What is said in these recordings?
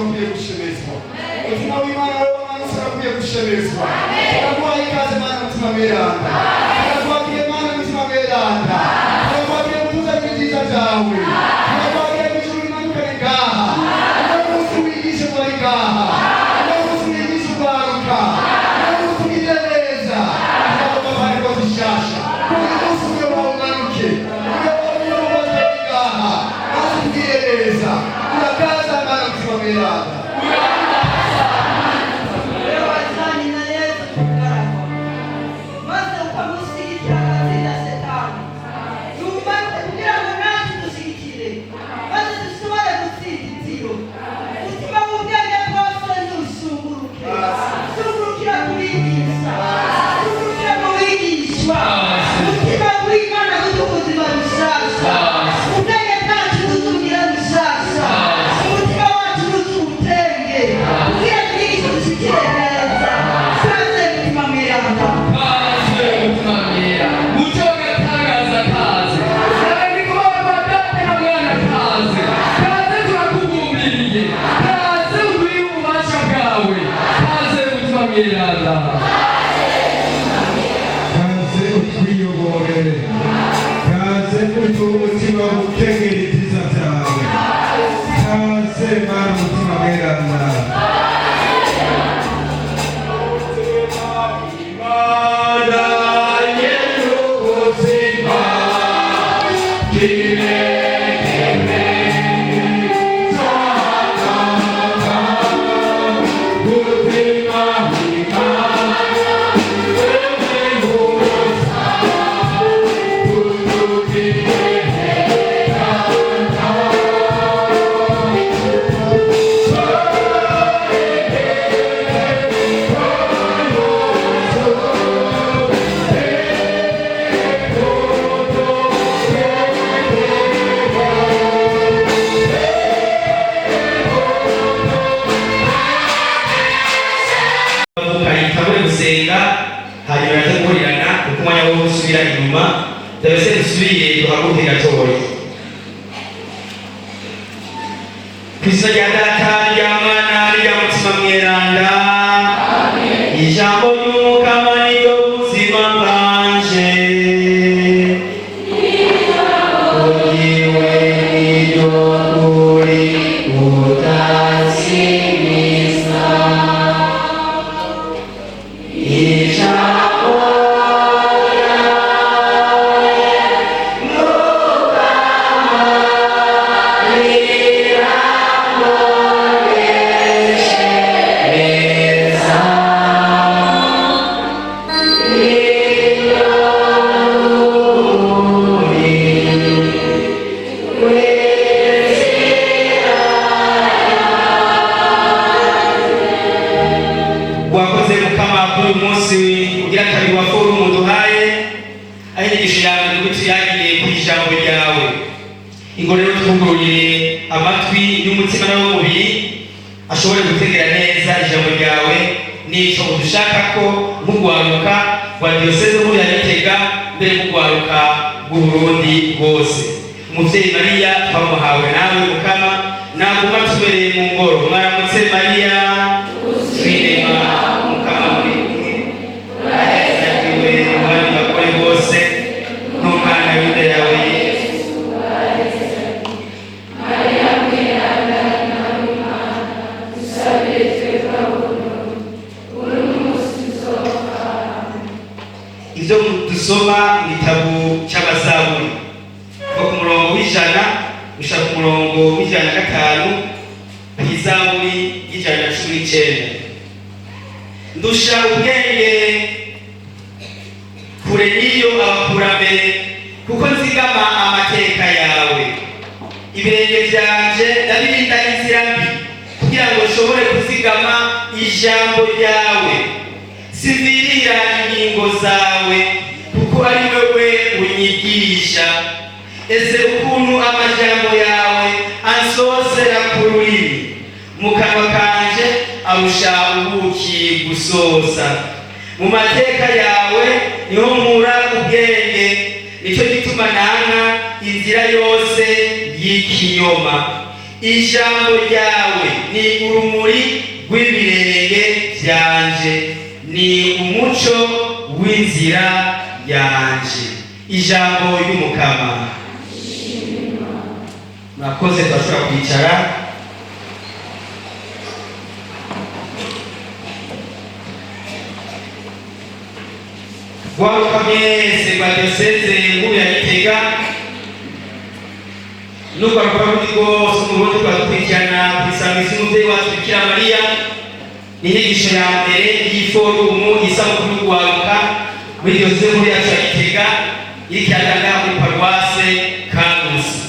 Urakwiye gushemezwa. Umutima w'Imana wowe wamanutse urakwiye gushemezwa. Turaguhaye ikaze, Mana Mutima Mweranda. Turakwakiriye, Mana Mutima Mweranda. Turakwakiriye kutuzanira ibyiza byawe. Turakwakiriye mu ijuru rimanukane ngaha. Uno munsi wigishe bari ngaha. Uno munsi wigishe urwaruka. Uno munsi ugirire neza. Turagomba amahirwe zishasha. Uyu munsi umuyoboro umanuke. Umuyoboro bari ngaha. Maze utugirire neza. Urakaza, Mana Mutima Mweranda. Wajanye na Yesu ku mugaragaro, maze ukamushyigikira agatsinda Setani. Numanuke kugira ngo natwe dushyigikire, maze dushobore gutsinda inziro. Umutima w'ubwenge bwose ntushunguruke, shungurukira ku bigisha, shungurukira mu bigishwa. Umutima w'Imana buduha ubuzima bushasha, ubwenge bwacu butugira bushasha, umutima wacu butuha ubutenge kugira ngo inyigisho dushikire neza. Kaze, Mutima Mweranda. Kaze, Mutima Mwera, muco w'agatangaza, kaze. Narabikora Data na Mwana, kaze, kaze, turakubumbiriye, kaze uduhe ububasha bwawe, kaze, Mutima Mweranda. Kaze utwiyoborere, kaze utuhe umutima gukengera ibyiza byawe, kaze, Mana Mutima Mweranda. Imana y'ubuzima, kirengere Mutima Imana wewe utugire. Ukahita gusenga, hanyuma yaje guhurirana kuko umwanya wo gusubira inyuma ndabese. Dusubire duhaguruke gatoya. Ku izina rya Data, rya Mwana, rya Mutima Mweranda. Ijambo ry'Umukama niryo buzima bwanje. Uriwe niryo kuri utazimiza. Ijambo ryawe neza. Wakoze, Mukama, kuri uyu munsi ugira kabiri wa forumu duhaye, aho inyigisho yawe nibwo tuyagiriye ku ijambo ryawe. Ingo rero twugururire amatwi y'umutima n'ay'umubiri, ashobore gutegera neza ijambo ryawe n'ico udushaka ko nk'urwaruka rwa diyoseze nkuru ya Gitega, mbere nk'urwaruka rw'Uburundi bwose. Umuvyeyi Mariya twamuhawe nawe, Mukama, naguma tubereye mu ngoro. Mwaramutse Mariya, twirema, Mukama muri kumwe, urahezagiwe mu bandi bagore bose, n'umwana w'inda yawe Yesu. Ibyo dusoma mu gitabo cy'Abazaburi, kuva ku murongo w'100 gushika ku murongo w'105, ku izaburi y'119. Ndusha ubwenge kure n'iyo abakurambere, kuko nzigama amateka yawe. Ibirenge byanje ndabirinda inzira mbi, kugira ngo nshobore kuzigama ijambo ryawe. Sinzirira ingingo zawe, kuko ari wewe unyigisha. Ese ukuntu amajambo yawe ansozera ku rurimi, mu kanwa kanje arusha ubuki gusoza! Mu mateka yawe niho nkura ubwenge, nicyo gituma nanka inzira yose y'ikinyoma. Ijambo ryawe ni urumuri rw'ibirenge byanje, ni umuco w'inzira yanje. Ijambo ry'Umukama. Murakoze, turashobora kwicara. Rwaruka mwese rwa diyoseze nkuru ya Gitega n'urwaruka rundi rwose mu Burundi, twadukurikirana ku isamirizi y'umubyeyi wacu Bikira Mariya. Ni inyigisho ya mbere y'iforumu isabukuru y'urwaruka muri diyoseze nkuru yacu ya Gitega, iriko iratanga muri paruwase Karusi.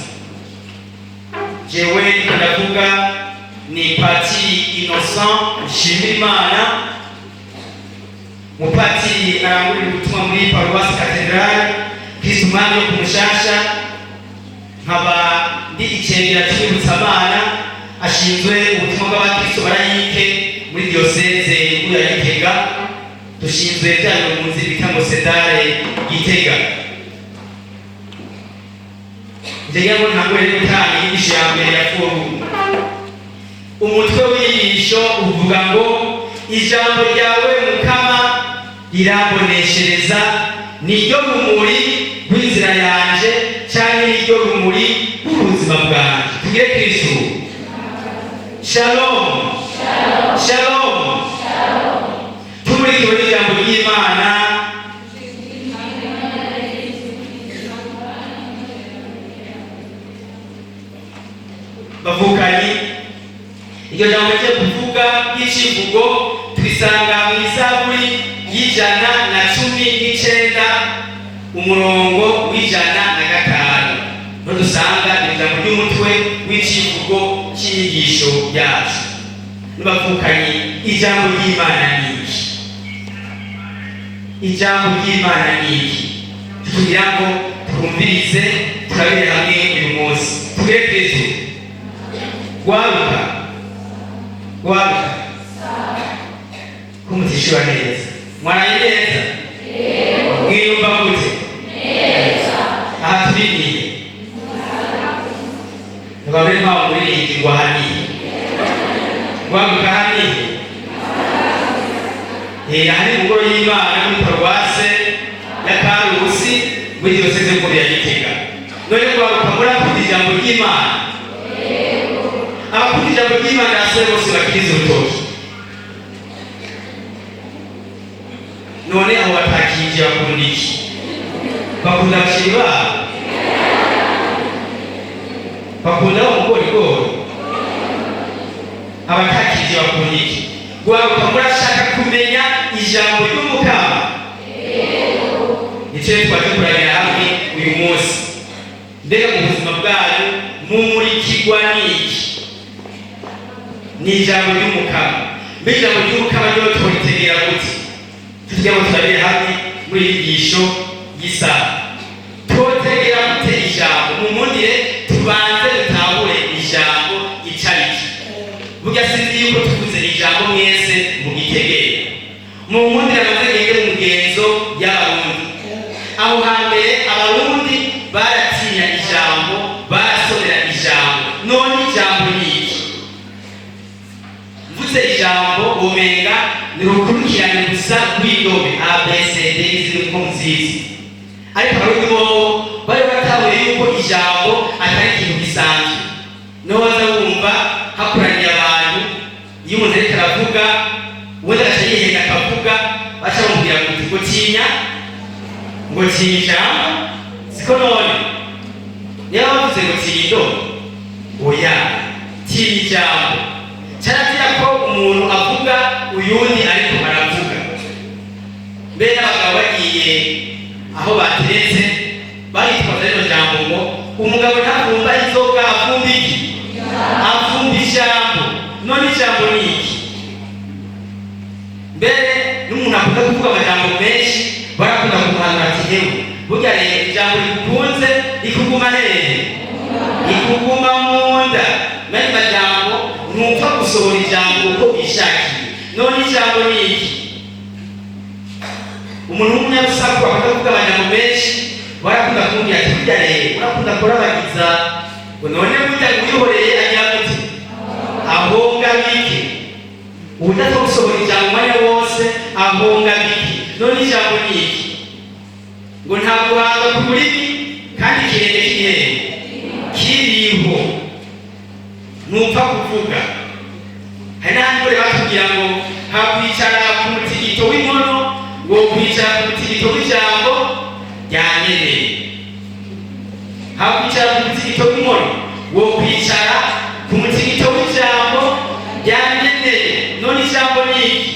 Jewe ndiko ndavuga ni Patiri Innocent Nshimirimana, mupatiri arangurira ubutumwa muri paruwasi Katedrali Kristu Umwami yo ku Mushasha, nkaba ndi icegera c'Inyibutsamana ashinzwe ubutumwa bw'abakristo barayike muri diyoseze nkuru ya Gitega. Dushinzwe bya bintu bita ngo sedare Gitega. Ngira ngo ntabwo rero gutanga inyigisho ya mbere ya forumu. Umutwe w'inyigisho uvuga ngo: "Ijambo ryawe Mukama riramboneshereza, niryo rumuri rw'inzira yanje", cyangwa niryo rumuri rw'ubuzima bwanjye. Tugire Kristu. Shalom, shalom. Tumurikiwe n'ijambo ry'Imana. Bavukanyi, iryo jambo rigiye kuvuga ry'icivugo turisanga mu Izaburi y'119, umurongo w'105, niho dusanga ijambo ry'umutwe w'icivugo cy'inyigisho yacu. N'abavukanyi, ijambo ry'Imana ni iki? Ijambo ry'Imana ni iki? Kugira ngo twumvirize, turabire hamwe uyu munsi. Tugire Kristu. Gwaruka, gwaruka, ko mutishura neza? Mwaraye neza? Mwiyumva gute aha turi? Nihe ntibabe mpawe muririmbyi ngo aha nihe? Gwaruka, aha nihe? Aha ni mu ngoro y'Imana muri paruwase ya Karusi, muri diyoseze nkuru ya Gitega. None gwaruka, murakunda ijambo ry'Imana? Abakunda ijambo ry'Imana basore bose bakiriza urutoki. None abo batakije bakunda iki? Bakunda abashiri babo? Bakunda umugorigori? Abatakije bakunda iki? Gwaruka, murashaka kumenya ijambo ry'Umukama? Nicyo twaje kurabira hamwe uyu munsi. Mbega mu buzima bwanyu mumurikirwa n'iki? Ni ijambo ry'Umukama. Mbega ijambo ry'Umukama ryo tworitegera gute? Tugira ngo turabire hamwe muri iyi nyigisho y'isaha, twotegera gute ijambo? Mumundire tubanze dutahure ijambo icyo ari cyo. Burya sinzi yuko tuvuze ijambo mwese mugitegere. Mumundire amaze ngenge mu mugenzo y'Abarundi. Aho hambere Abarundi baratinya ijambo, barasomera ijambo. None ijambo ni iki? Mvuze ijambo umenga ni urukurikirane gusa rw'indome A B C D n'izindi nko muzizi, ariko Abarundi bobo bari batahuye yuko ijambo atari ikintu gisanzwe. Niho waza wumva hakoraniye abantu, iyo umuntu ariko aravuga, ubundi agaca yihenda akavuga, baca bamubwira ngo ngo tinya, ngo tinya ijambo. Siko none niba bavuze ngo tinya indome? Oya, tinya ijambo. Cyarazira ko umuntu avuga uyundi ariko aravuga. Mbere n'abagabo bagiye aho bateretse baritwaza rino jambo ngo umugabo ntavumba inzoga, avumba iki? Avumba ijambo. None ijambo ni iki? Mbere n'umuntu akunda kuvuga amajambo menshi barakunda kumuhanura ati: "Hewe, burya rero ijambo rigukunze rikuguma hehe? Rikuguma mu nda." Mani majambo, ntupfa gusohora ijambo uko wishakiye. None ijambo ni iki? Umuntu w'umunyarusaku akunda kuvuga amajambo menshi barakunda kumubwira ati: "Burya rero urakunda kurabagiza." Ngo none burya wihoreye agira gute? Ahonga bike. Udapfa gusohora ijambo umwanya wose ahonga bike. None ijambo ni iki? Ngo nta guhanga ku rurimi, kandi ikirenge kirihe? Kiriho. Ntupfa kuvuga. Hari n'ahandi bore batubwira ngo hakwicara ku mutigito w'inkono, ngo kwicara ku mutigito w'ijambo ryanyeneye. Hakwicara ku mutigito w'inkono, wo kwicara ku mutigito w'ijambo ryanyeneye. None ijambo ni iki?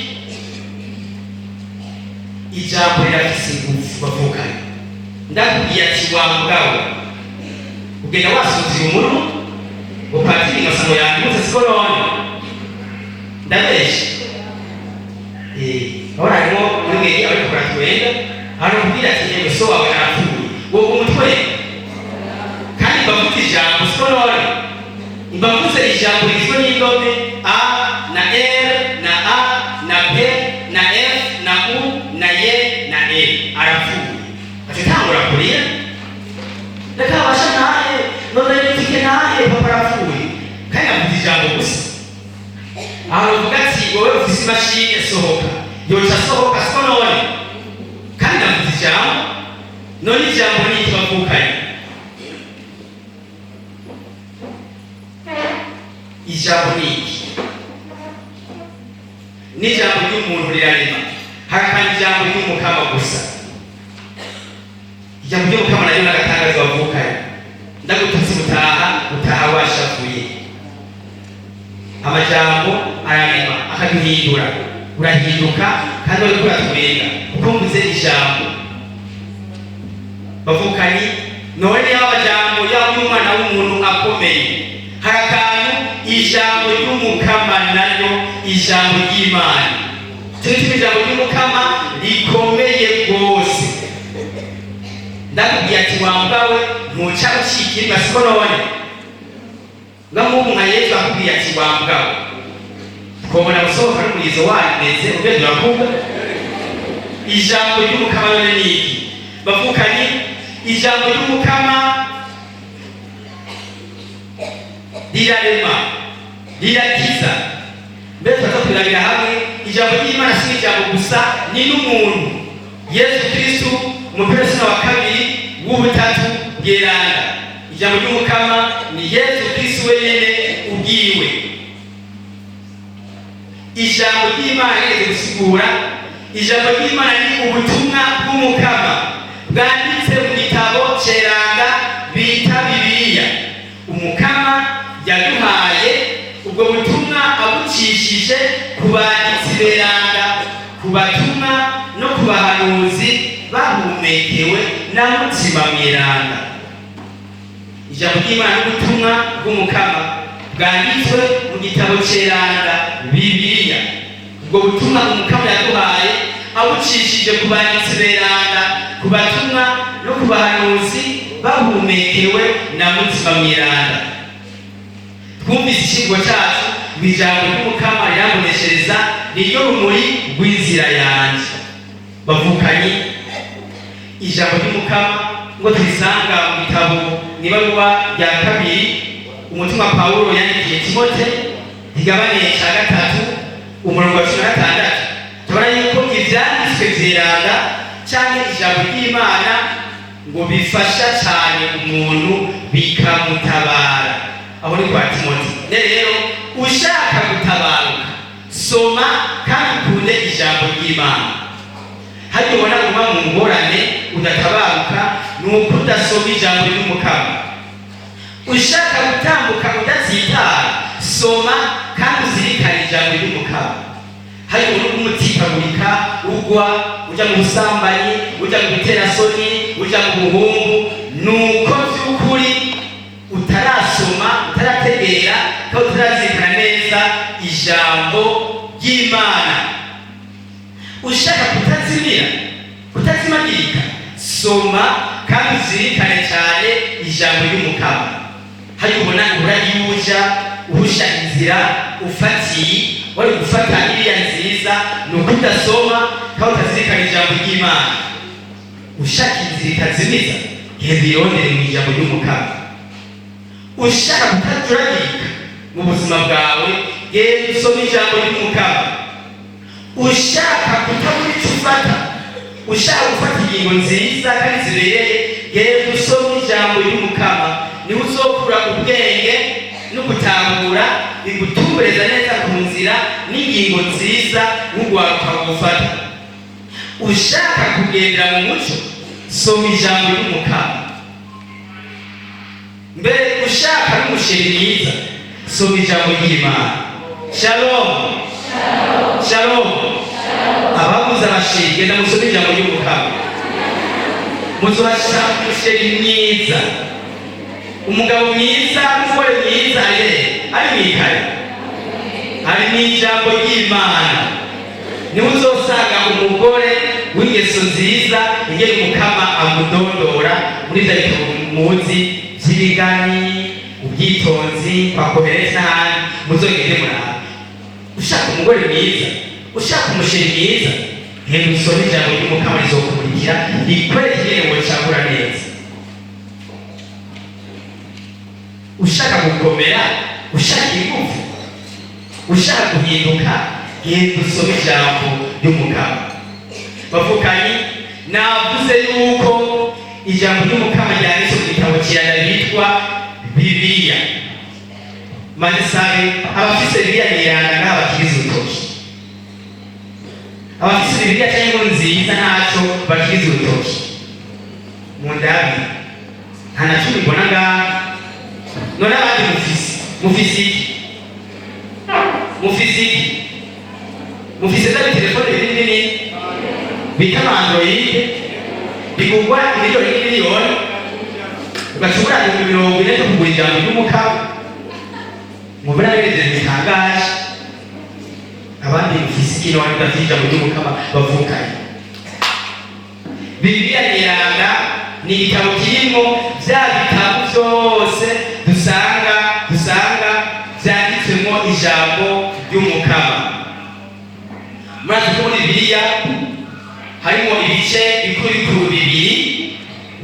Ijambo rirafise ingufu, bavukanye. Ndakubwiye ati: "Wa mugabo, ugenda wasuzira umunwa ngo patiri ngasamo yandimutse," siko? None ndabesha? Urabona harimo muri mwebwe abariko baratwenga. Aramubwira ati: "Yewe, so wawe arapfuye," wowe umutwe. Kandi mbavuze ijambo, siko? None mbavuze ijambo rigizwe n'indome A na R na A na P na F na U na Y na E, arapfuye, ati tangura kurira: "Reka abasha ntahe, none nitike ntahe, papa arapfuye." Kandi avuze ijambo gusa. Aho bavuga ati: "Wowe ufise imashini, sohoka," yoca asohoka, siko? None kandi navuze ijambo. None ijambo ni iki, bavukanye? Ijambo ni iki? N'ijambo ry'umuntu rirarema, harakandi ijambo ry'Umukama gusa. Ijambo ry'Umukama naryo n'agatangaza, bavukanye. Ndagututse, utaha utaha washavuye. Amajambo ararema, akaduhindura. Urahinduka kandi uriko uratwenga kuko mvuze ijambo, bavukanyi. None niba amajambo yaba y'umwana w'umuntu akomeye, hari akantu ijambo ry'Umukama naryo, ijambo ry'Imana. Turi ijambo ry'Umukama rikomeye rwose. Ndakubwiye ati: "Wambawe," ntuca ucikirwa, siko? None ngamubu nka Yesu akubwiye ati: "Wambawe," twobona gusohoka n'umurizo wameze ugenda uravuga. Ijambo ry'Umukama none ni iki, bavukanye? Ijambo ry'Umukama rirarema, rirakiza. Mbere turaza kubirabira hamwe. Ijambo ry'Imana si ijambo gusa, ni n'umuntu, Yesu Kristu, umuperesona wa kabiri w'Ubutatu Bweranda. Ijambo ry'Umukama ni Yesu Kristu wenyene ubwiwe. Ijambo ry'Imana rigeze gusigura, ijambo ry'Imana ni ubutumwa bw'Umukama bwanditse mu gitabo ceranga bita Bibiliya. Umukama yaduhaye ubwo butumwa abucishije ku banditsi beranga, ku batumwa no ku bahanuzi bahumekewe na Mutima Mweranda. Ijambo ry'Imana n'ubutumwa bw'Umukama bwanditswe mu gitabo ceranga Bibiliya. Ubwo butumwa Umukama yaduhaye abucishije ku banditsi beranga, ku batumwa no ku bahanuzi bahumekewe na Mutima Mweranda. Twumvise icigwa cacu ngo ijambo ry'Umukama riramboneshereza, niryo rumuri rw'inzira yanje. Bavukanyi, ijambo ry'Umukama ngo turisanga mu gitabo mw'ibaruwa rya kabiri umutumwa Pawulo yandikiye Timote, igabane ca gatatu, umurongo wa 16. Tubona yuko ivyanditswe vyeranda canke ijambo ry'Imana ngo bifasha cane umuntu, bikamutabara. Aho ni kwa Timote. Rero ushaka gutabaruka, soma kandi ukunde ijambo ry'Imana. Hajya ubona kuba mu ngorane udatabaruka ni uko udasoma ijambo ry'Umukama. Ushaka gutambuka udatsitara, soma kandi uzirikane ijambo ry'Umukama. Hari umuntu umutikagurika, ugwa uja mu busambanyi, uja mu biterasoni, uja mu buhungu, nuko vy'ukuri utarasoma, utarategera kandi utarazirikana neza ijambo ry'Imana. Ushaka kutazimira, kutazimagirika, soma kandi uzirikane cyane ijambo ry'Umukama. Hari ubona ubura iyo uja uhusha inzira, ufatiye wari gufata iriya nziza, ni uko udasoma kandi utazirikana ijambo ry'Imana. Ushaka inzira itazimiza, genda uyirondere mu ijambo ry'Umukama. Ushaka kutajuragirika Mu buzima bwawe, genda usome ijambo ry'Umukama. Ushaka kutabura icyo ufata, ushaka gufata ingingo nziza kandi zibereye, genda usome ijambo ry'Umukama. Niho uzokura ubwenge no gutahura bigutumbereza neza ku nzira n'ingingo nziza nk'ugwaruka gufata. Ushaka kugendera mu muco, soma ijambo ry'Umukama. Mbere ushaka n'umuchéri mwiza, soma ijambo ry'Imana. Shalom, shalom. Ababuze abachéri, genda musome ijambo ry'Umukama, muzobashaka umuchéri mwiza. Umugabo mwiza n'umugore mwiza ari hehe? Ari mw'ikaye, ari mu ijambo ry'Imana. Niwe uzosanga umugore w'ingeso nziza, ingene Umukama amudondora muri vya bitabo muzi vy'Imigani, Ubwitonzi, kwa Koheresi n'ahandi. Muzogende murabe. Ushaka umugore mwiza, ushaka umuchéri mwiza, genda usome ijambo ry'Umukama, rizokumurikira, rikwereke ingene wocagura neza. Ushaka gukomera, ushaka ingufu, ushaka guhinduka, genda usome ijambo ry'Umukama. Bavukanyi, navuze yuko ijambo ry'Umukama ryanditse mu gitabo kirana bitwa Bibiliya. Maze sabe abafise Bibiliya niranga ngaha bakiriza urutoki. Abafise Bibiliya cyangwa inkuru nziza ntaco, bakiriza urutoki mu ndabi. Nta na cumi mbona ngaha. None abandi mufise iki? Mufise iki? Mufise za telefone binini binini bita ama Android, bigurwa miliyoni n'imiliyoni, ugacubura 40,000 cyo kugura ijambo ry'Umukama. Mubona bimeze bitangaje. Abandi mufise iki none bafite ijambo ry'Umukama? Bavukanye, Bibiliya Nyeranga ni igitabo kirimo bya bitabo byose dusanga byanditswemo ijambo ry'Umukama. Murazi ko muri Bibiliya harimo ibice bikuru bikuru bibiri.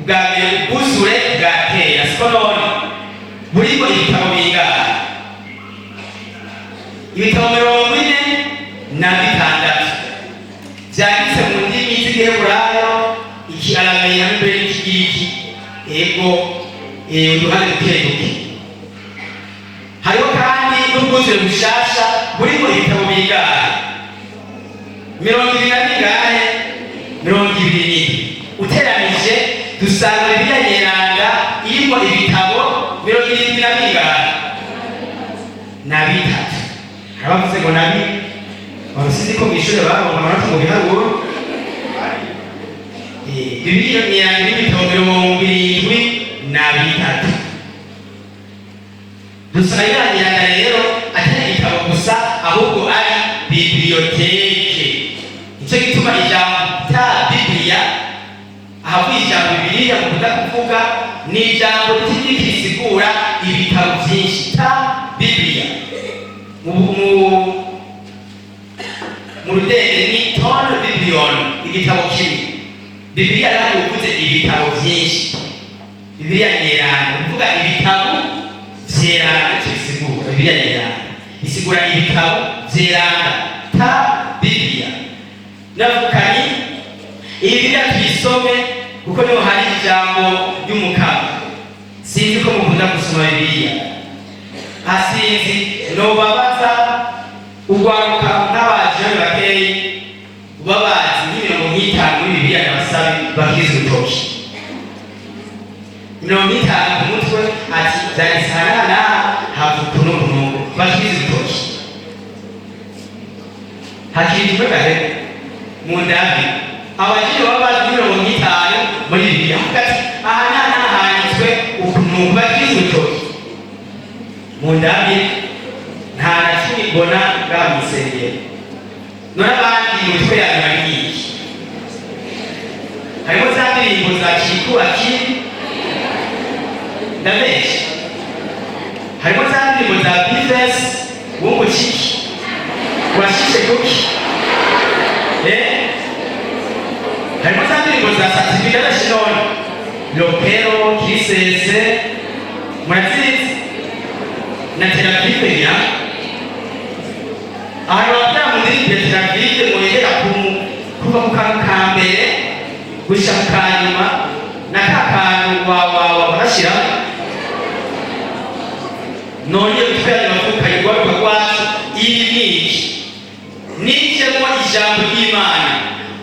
Bwa mbere, ubwuzure bwa kera, siko none? Burimo ibitabo bingahe? Ibitabo 46 byanditse mu ndimi z'Igiheburayo, Ikiarameya, mbere n'Ikigiriki. Ego, uduhande duke duke. Hariho kandi n'ubwuzure bushasha, burimo ibitabo bingahe? Mirongo ibiri na bingahe? 27. Uteranije, dusanga Bibiliya Nyeranga irimo ibitabo mirongo irindwi na bingahe? Na bitatu. Hari abavuze ngo nabi warusizi ko mw'ishure baronka amanota mu biharuro. Bibiliya Nyeranga irimo ibitabo 73. Dusanga Bibiliya Nyeranga rero atari igitabo gusa, ahubwo ari bibliothèque. Nicyo gituma ijambo ta Bibiliya, ahavuye ijambo Bibiliya mukunda kuvuga, ni ijambo ry'Ikigiriki risigura ibitabo byinshi. Ta Bibiliya mu rudende ni ton biblion, igitabo kimwe. Bibiliya rero uvuze ibitabo byinshi. Bibiliya Nyeranga kuvuga ibitabo vyeranda, nicyo bisigura. Bibiliya Nyeranga isigura ibitabo vyeranda, ta Bibiliya. Navukanye, iyi Bibiliya tuyisome kuko niho hari ijambo ry'Umukama. Sinzi ko mukunda gusoma Bibiliya. Asinzi nobabaza urwaruka nk'abajene bakeyi babazi nk'imirongo nk'itanu muri Bibiliya, nabasabe bakize urutoki. 50 ku mutwe, ati byanditse aha n'aha, havuga uku n'uku n'uku, bakize urutoki. Hakirijwe gahe mu ndabi abakiri baba bazi 50 muri Bibiliya, avuga ati aha n'aha n'aha handitswe uku n'uku, bakize urutoki mu ndabi. Nta na kimwe mbona ngaha mu isengero. None abandi imitwe yanyu ari nyinshi, harimo za ndirimbo za Kiku akiri ndabesha, harimo za ndirimbo za Bifesi w'umuciki washishe kuki, harimo za ndirimbo za Sativi, ndabeshe none? Lopero Kisese murazizi. Na terapive ya ahantu babyara mu ndirimbo ya terapive mwegera kuva ku kantu ka mbere gushika ku ka nyuma na ka kantu wawawa barashyiramo. None gutwara amavukanye guharuka kwacu, iyi ni iki? Nijemo ijambo ry'Imana,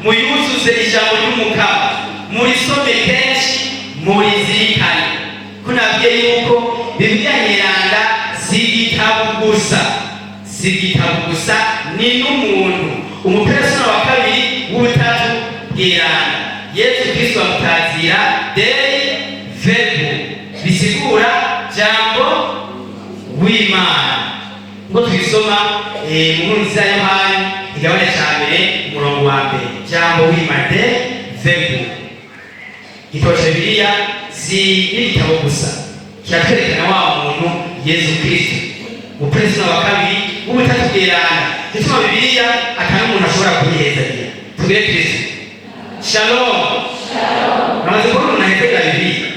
muyuzuze ijambo ry'Umukama, murisome kenshi, murizirikane. Ko nabwiye yuko Bibiliya Nyeranda si igitabo gusa, si igitabo gusa, ni n'umuntu, umuperesona wa kabiri w'ubutatu bweranda, Yesu Kristo. Bamutazira Dei Verbo, bisigura Jambo w'Imana, ngo tubisoma mu Nkuru Nziza ya Yohani, igabane ca mbere, umurongo wa mbere: Jambo w'Imana, Dei Verbo. Igitabo ca Bibiliya si n'igitabo gusa, kiratwerekana wa muntu Yesu Kristo, umuperezida wa kabiri w'ubutatu bweranda. Gituma Bibiliya atari umuntu ashobora kuyihezagira. Tugire Kristo. Shalom. Namaze kubona umuntu ahezagira Bibiliya,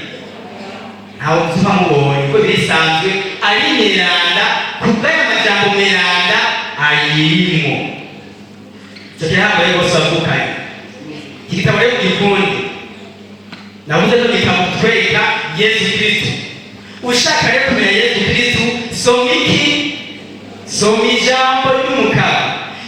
ntawe tuba mubonye ko birisanzwe ari mweranda kubw'aya majambo mweranda ayirimwo. Icyo kirahambaye rwose, bavukanye. Iki gitabo rero mugikundi, navuze ko gitabo kitwereka Yesu Kristo. Ushaka rero kumenya Yesu Kristo, soma iki? Soma ijambo ry'Umukama.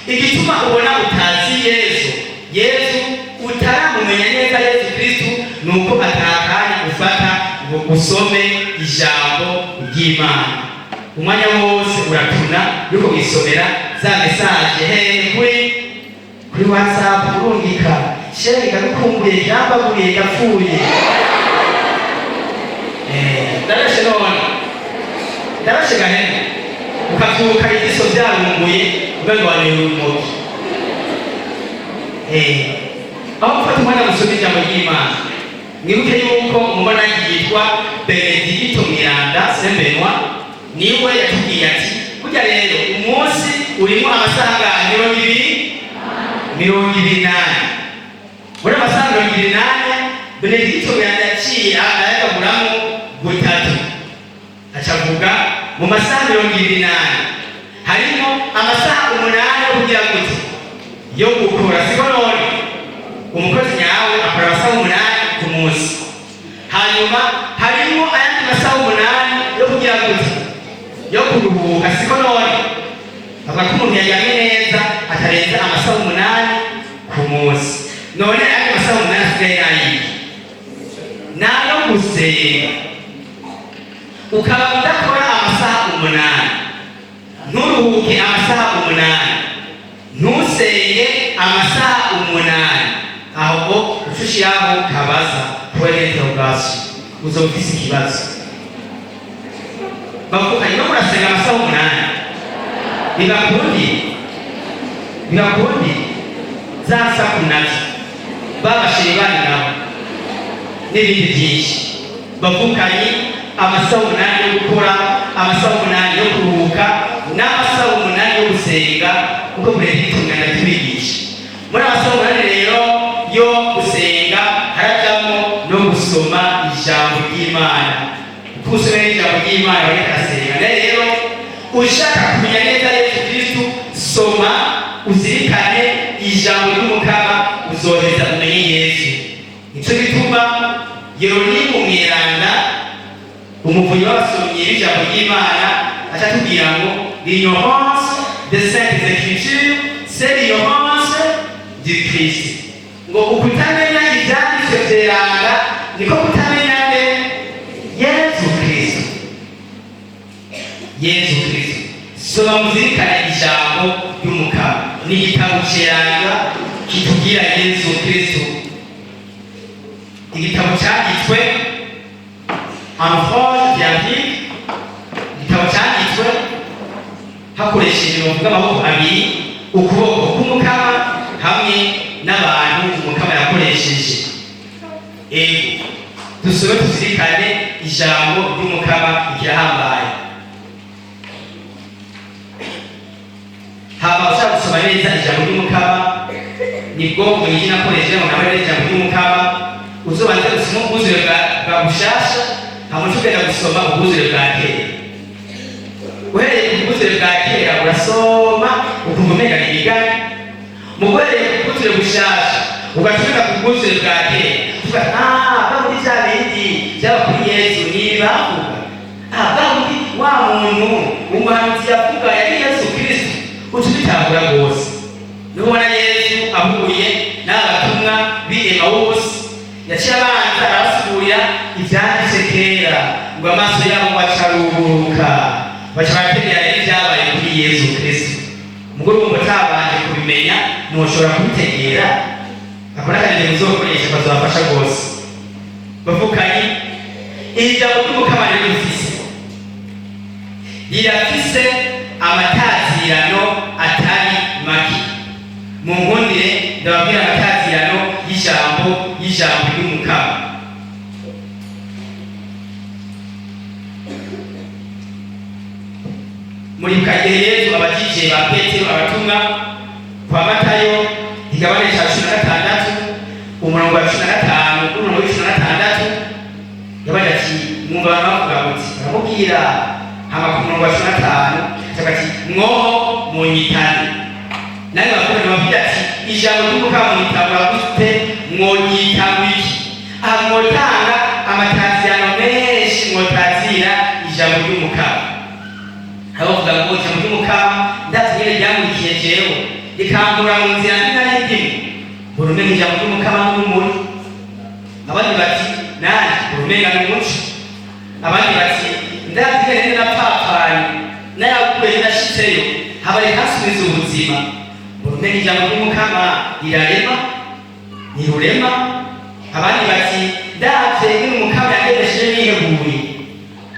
Igituma ubona utazi Yesu, Yesu utaramumenya neza, Yesu Kristo, ni uko atakanya ufata ngo usome ijambo ry'Imana. Umwanya wose uratuna yuko wisomera za message hehe kuri WhatsApp, urungika: "Chéri, ndagukumbuye, yambaguriye, ndapfuye." Ndarashe none, ndarashe gahene, ukavyuka igiso vyarunguye, umengo wanyoye urumogi. Aho gufata umwanya gusoma ijambo ry'Imana. Mwibuke yuko umumonaki yitwa Benedikito Mweranda, Saint Benoit, niwe yatubwiye ati: "Burya rero umunsi urimo amasaha angahe?" 20, 24. Muri amasaha 24, Benedikito Mweranda yaciye ayagaburamo gutatu, acavuga mu masaha 24 harimo amasaha 8 yo kugira gute? Yo gukora, siko? None umukozi nyawe akora amasaha 8 ku munsi. Hanyuma harimo ayandi masaha 8 yo kugira gute? Yo kuruhuka, siko? None avuga ko umuntu yaryamye neza atarenza amasaha 8 ku munsi. None ayandi masaha 8 asigaye n'ayiki? Nayo gusenga. Ukaba udakora amasaha 8, nturuhuke amasaha 8, ntusenge amasaha 8, aho uca ushiraho kabaza point d'interrogation, uzoba ufise ikibazo. Bavukanye no murasenga amasaha 8, bibakundi, bibakundi za saku nazo babashiri bandi nabo n'ibindi byinshi. Bavukanye, amasaha 8 yo gukora, amasaha 8 yo kuruhuka n'amasaha 8 yo gusenga, kuko Benedikito tubigisha. Muri amasaha 8 rero yo gusenga harajamo no gusoma ijambo ry'Imana. Uko usoma ijambo ry'Imana bariko arasenga. Rero ushaka kumenya neza Yesu Kristu, soma uzirikane ijambo ry'Umukama, uzoheza umenye Yesu. Nico gituma Yeronimu Mweranda, umuvunyi w'abasomyi b'ijambo ry'Imana, aca atubwira ngo: "L'ignorance des saintes écritures, c'est l'ignorance du Christ." Ngo ukutamenya ivyanditswe vyeranda niko kutamenya nde? Yesu Kristo. Yesu Kristo. Soma muzirikane ijambo ry'Umukama, ni igitabo ceranda kitubwira Yesu Kristo. Igitabo cyanditswe en forge viatique, igitabo cyanditswe hakoresheje, novuga, amaboko abiri: ukuboko k'Umukama hamwe n'abantu Umukama yakoresheje. Ego, dusome tuzirikane ijambo ry'Umukama, ikirahambaye. Haba ushaka gusoma neza ijambo ry'Umukama, nibwo mwinshi nakoresheje ngo nawe ijambo ry'Umukama, uzobanze gusoma ubwuzure bwa bushasha, hama uce ugenda gusoma ubwuzure bwa kera. Urasoma ukumva umenga ni imigani. Muguhereye ku bwuzure bushasha ugatumika ku bwuzure bwa kera, uvuga: "Ah, bavuga bya bindi byaba kuri Yesu, ntibavuga. Ah, bavuga wa muntu umuhanuzi yavuga yari Yesu Kristo." Uca ubitahura rwose. Nubona Yesu ahuye n'abatumwa b'i Emawusi, yaciye abanza arabasigurira ivyanditse kera, ngo amaso yabo bacaruburuka, baca barategera rero ibyabaye kuri Yesu Kristo. Mugore wumva utabanje kubimenya, ntushobora kubitegera. Ako n'akanenge muzokoresha kazobafasha rwose. Bavukanye, iri jambo ry'Umukama rero rirafise amatazirano atari make. Mu nkundire ndababwira amatazirano y'ijambo ry'Umukama. Muribuka igihe Yesu abajije ba Petero, abatumwa, kwa Matayo igabane ca 16, umurongo wa 15 n'umurongo wa 16, yabaje ati: "Mwumva abantu bavuga muti?" Baramubwira. Hama ku murongo wa 15 acavuga ati: "Mwoho munyitane nange bavuga." Babwira ati: "Ijambo ry'Umukama mwitangura gute? Mwonyita wiki?" Aha mwotanga amatazirano menshi, mwotazira ijambo ry'Umukama. Aho bavuga ngo ijambo ry'Umukama ndazi nyene ryamurikiye jewe, rikambura mu nzira mbi nari ndimo, mbona umenga ijambo ry'Umukama n'urumuri. Abandi bati: "Nanje mbona umenga n'umuco." Abandi bati: "Ndazi nyene napfapfanye, naraguye, nashitseyo, haba rikansubiza ubuzima, mbona umenga ijambo ry'Umukama rirarema, ntirurema." Abandi bati: "Ndavye ingene Umukama yagendesheje niheguye,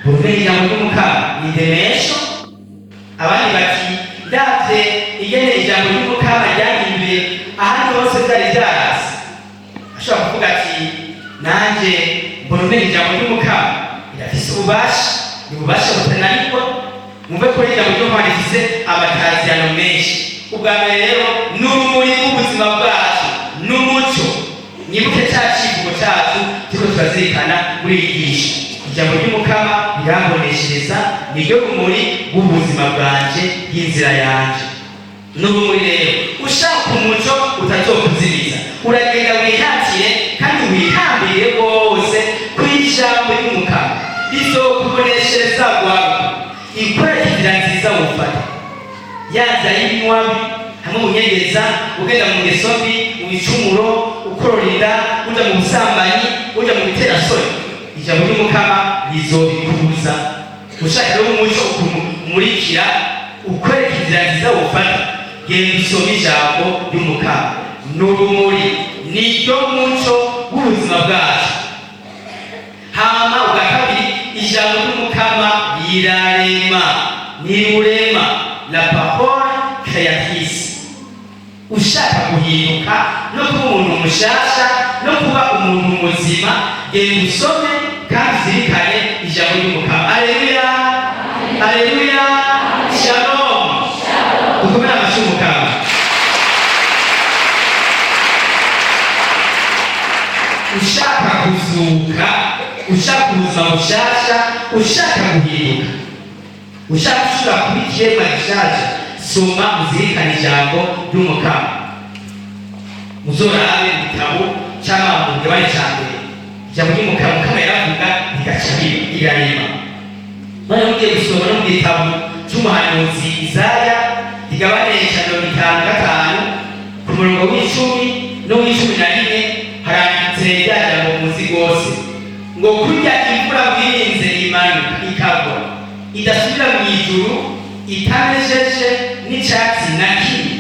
mbona umenga ijambo ry'Umukama ni indemesho." Abandi bati: "Ndavye ingene ijambo ry'Umukama ryahinduye ahandi hose vyari vyarase." Ashobora kuvuga ati: "Nanje mbona umenga ijambo ry'Umukama rirafise ububasha, ni ububasha butananirwa." Mwumve ko ijambo ry'Umukama rifise amatazirano menshi. Ubwa mbere rero ni urumuri rw'ubuzima bwacu, n'umuco. Mwibuke ca civugo cacu turiko turazirikana muri iyi nyigisho: "Ijambo ry'Umukama riramboneshereza, niryo rumuri rw'ubuzima bwanje, y'inzira yanje." N'urumuri rero, ushaka umuco utazokuziriza, uragenda wihatire kandi wihambire rwose ku ijambo ry'Umukama, rizokuboneshereza rwawe, ikwereka inzira nziza wufata. Yaza y'ibinywabi hamwe munyegeza, ugenda mu ngeso mbi, mu bicumuro, ukorora inda, uja mu busambanyi, uja mu biterasoni, ijambo ry'Umukama rizobikubuza. Ushaka rero umuco umurikira, ukwereka inzira nziza wufata, genda usome ijambo ry'Umukama. Ni urumuri, niryo muco w'ubuzima bwacu. Hama ubwa kabiri, ijambo ry'Umukama rirarema, nirurema, la parole créatrice. Ushaka guhinduka no kuba umuntu mushasha no kuba umuntu muzima, genda usome kandi uzirikane ijambo ry'Umukama. Aleluya, aleluya! Shalom! Dukomere amashyi Umukama. Ushaka kuzuka, ushaka ubuzima bushasha, ushaka guhinduka, ushaka gushobora kuba ikiremwa gishasha, soma uzirikane ijambo ry'Umukama. Muzorabe mu gitabo c'Amambu mugabane ca mbere, ijambo ry'Umukama, Mukama yaravuga rigaca biba, rirarema. None mugiye gusoma no mu gitabo c'umuhanuzi Izaya, igabane ca 55, ku murongo wa 10 n'uwa 11, haranditse rya jambo muzi rwose ngo: "Kurya imvura bwirinze imanuka ikagwa, idasubira mu ijuru itamejeje n'icatsi na kimwe,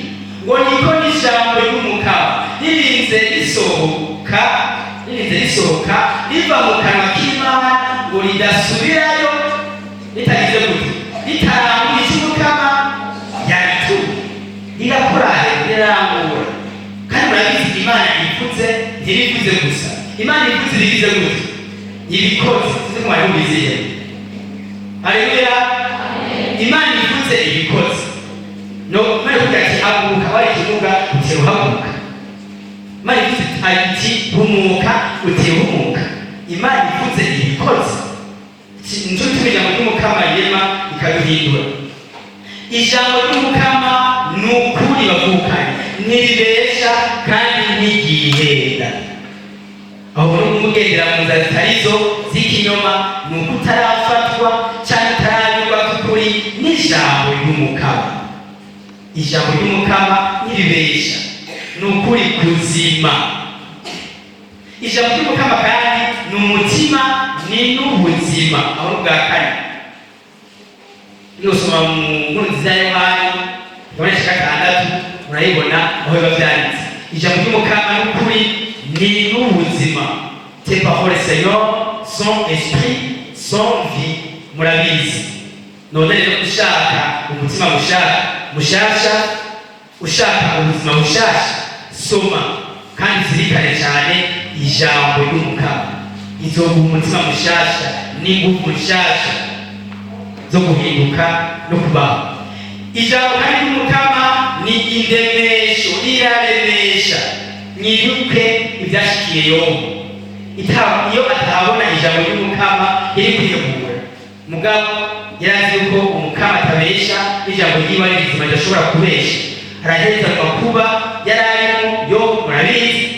ngo niko n'ijambo ry'Umukama ririnze risohoka, ririnze risohoka riva mu kanwa k'Imana, ngo ridasubirayo ritagize gute? Ritarangura ico Umukama yaritumye." Rirakora, rirarangura. Kandi murabizi, Imana ivuze ntirivuze gusa. Imana ivuze irigize gute? Ibikoze. Sizi ko mwari mubizihe. Haleluya! Imana ivuze ibikoze. No Imana ivuga ati: "Haguruka," wari ikibuga, utera uhaguruka. Imana ivuze ati: "Humuka," utera uhumuka. Imana ivuze ibikoze. Nico gituma ijambo ry'Umukama rirema, ikaduhindura. Ijambo ry'Umukama ni ukuri, bavukanye, ntiribesha kandi ntigihenda. Aho muri umugendera mu nzira zitari zo z'ikinyoma, ni uko utarafatwa cyangwa utaranyurwa by'ukuri n'ijambo ry'Umukama. Ijambo ry'Umukama ntiribesha, ni ukuri kuzima. Ijambo ry'Umukama kandi ni umutima, ni n'ubuzima. Aho ni ubwa kane. Nusoma mu Nkuru Nziza ya Yohani igabane cya gatandatu, murayibona aho biba byanditse. Ijambo ry'Umukama n'ukuri, ni n'ubuzima. Tes paroles, Seigneur, sont esprit, sont vie. Murabizi. None rero, ushaka umutima mushaka mushasha, ushaka ubuzima bushasha, soma kandi uzirikane cyane ijambo ry'Umukama. Izoguha umutima mushasha n'ingufu nshasha zo guhinduka no kubaho. Ijambo kandi ry'Umukama ni indemesho, riraremesha. Mwibuke ibyashikiye Yobu. Iyo atabona ijambo ry'Umukama riri kwihebura, mugabo yari azi yuko Umukama atabesha, n'ijambo ryiwe ari rizima, ridashobora kubesha. Araheza mu makuba yari arimo. Yobu murabizi.